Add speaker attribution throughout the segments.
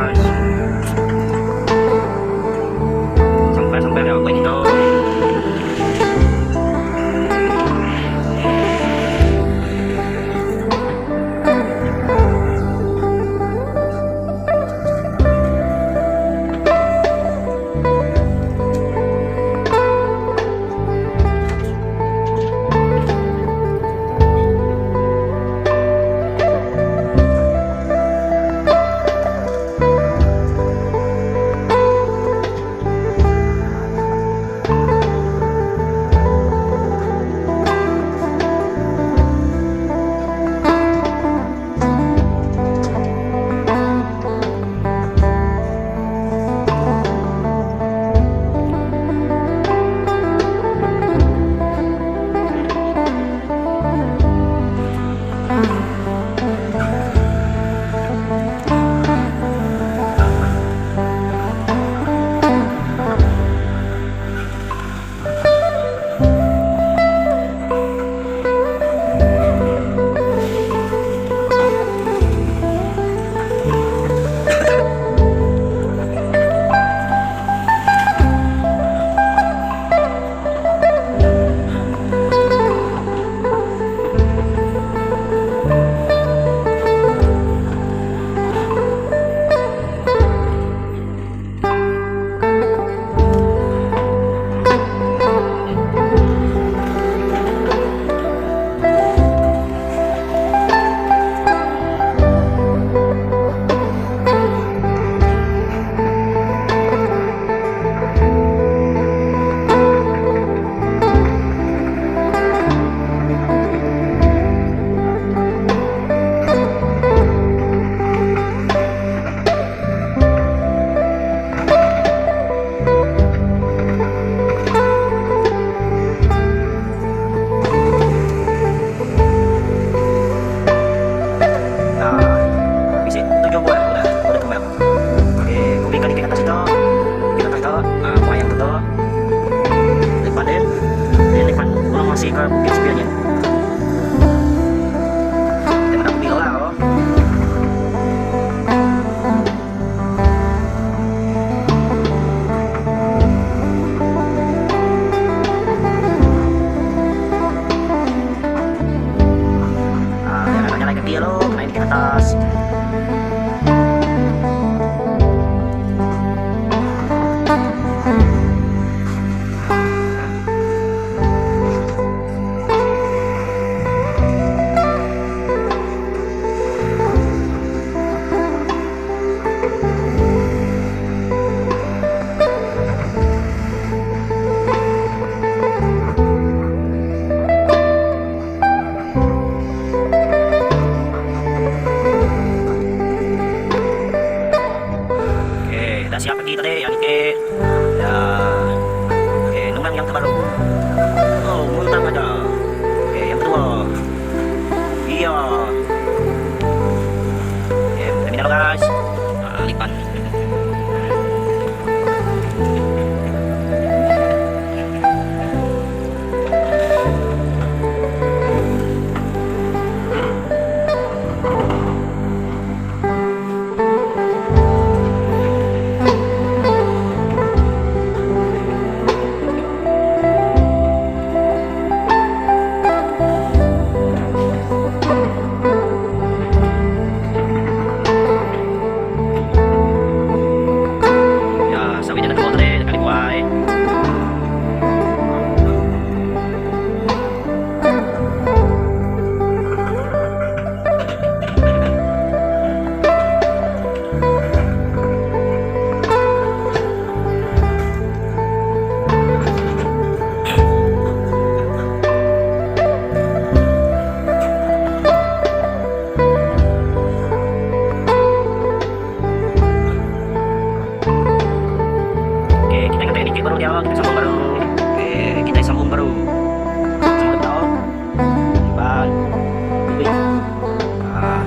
Speaker 1: guys. Sampai-sampai dah buat kita. Bisi tujuh buah udah udah kembang. Okey, kupi kali ke atas itu. Ke atas itu, ah buah yang tu. Lipat din. Dia lipat orang masih ke bukit sepianya. Kita mana kupi lah oh. Ah, yang nyala ke dia lo, naik ke atas. Okey, dah siap lagi tadi yang ni. Ya. Okey, nunggang yang terbaru. Oh, muntang aja. Okey, yang kedua. Iya. Okey, kami dah guys. Ah, lipan. Ya, sawi dia nak keluar tadi, kali buai. Okey, kita kata dikit baru dia, kita sambung baru. Okey, kita sambung baru. Sambung tahu. Bye. Ah.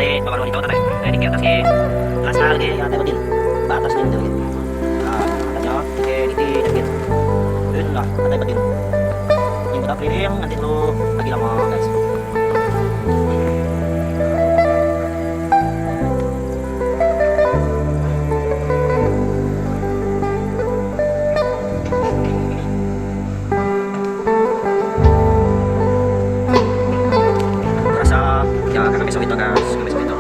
Speaker 1: Tadi baru itu tadi. Ini ke atas ke. Last lagi ya tadi din. Ba atas din lagi. Ah, atasnya ke di di Yun lah, tadi batin. Yang kita keliling nanti dulu lagi lama guys. Rasa ya karena besok itu guys, besok itu.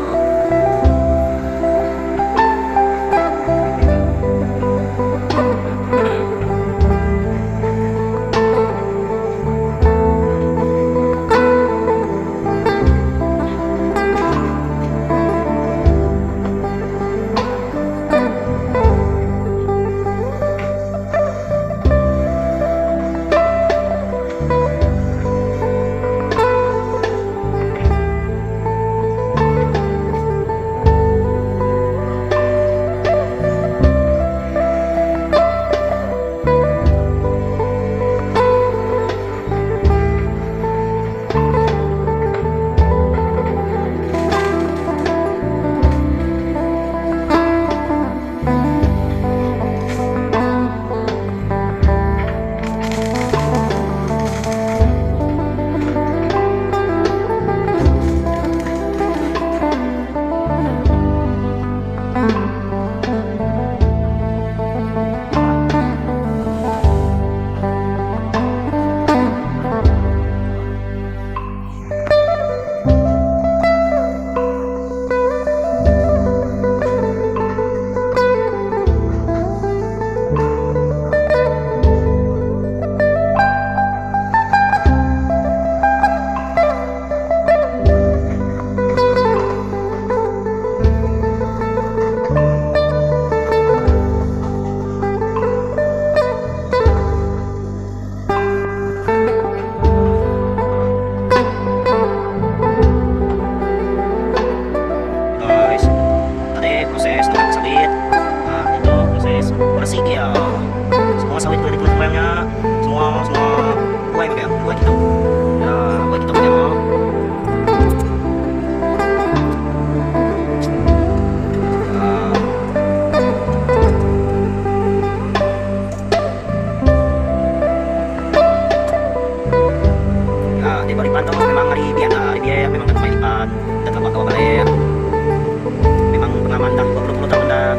Speaker 1: Guys, tadi proses tukang sawit. Nah, itu proses bersih ya. Semua sawit kulit kulit bayangnya, semua semua buai pakai buai gitu. Ya, buai gitu pakai oh. Ya, di Baripan tuh memang hari biasa, hari biasa memang kan main lipan, dan kawan balik. Memang pengalaman dah berpuluh-puluh tahun dah.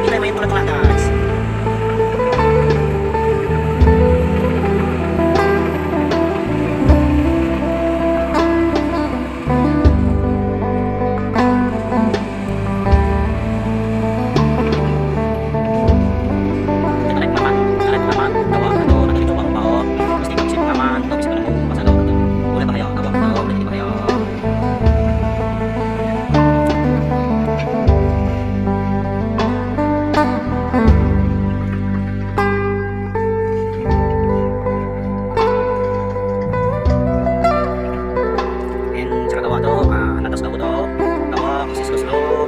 Speaker 1: Kita main tulang-tulang guys. Kita naik paman, naik paman, bawa atau nanti coba bawa, mesti bisa pengaman, atau bisa nemu pasal itu. Boleh bahaya, bawa atau boleh jadi bahaya. And cara gawa to, natas gawa to, gawa, kasi slow slow.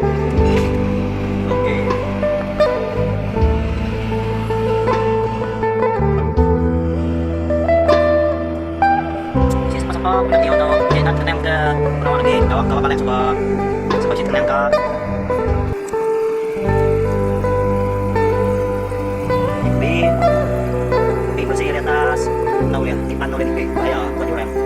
Speaker 1: Okay. Sis pasang pa, pinagtiyo to, eh, nat kanang ka, gawa lagi, gawa gawa ka lang sa sa pagsit kanang ka. B, B bersih di atas, tahu ya, tipan ulit B, ayo, buat orang.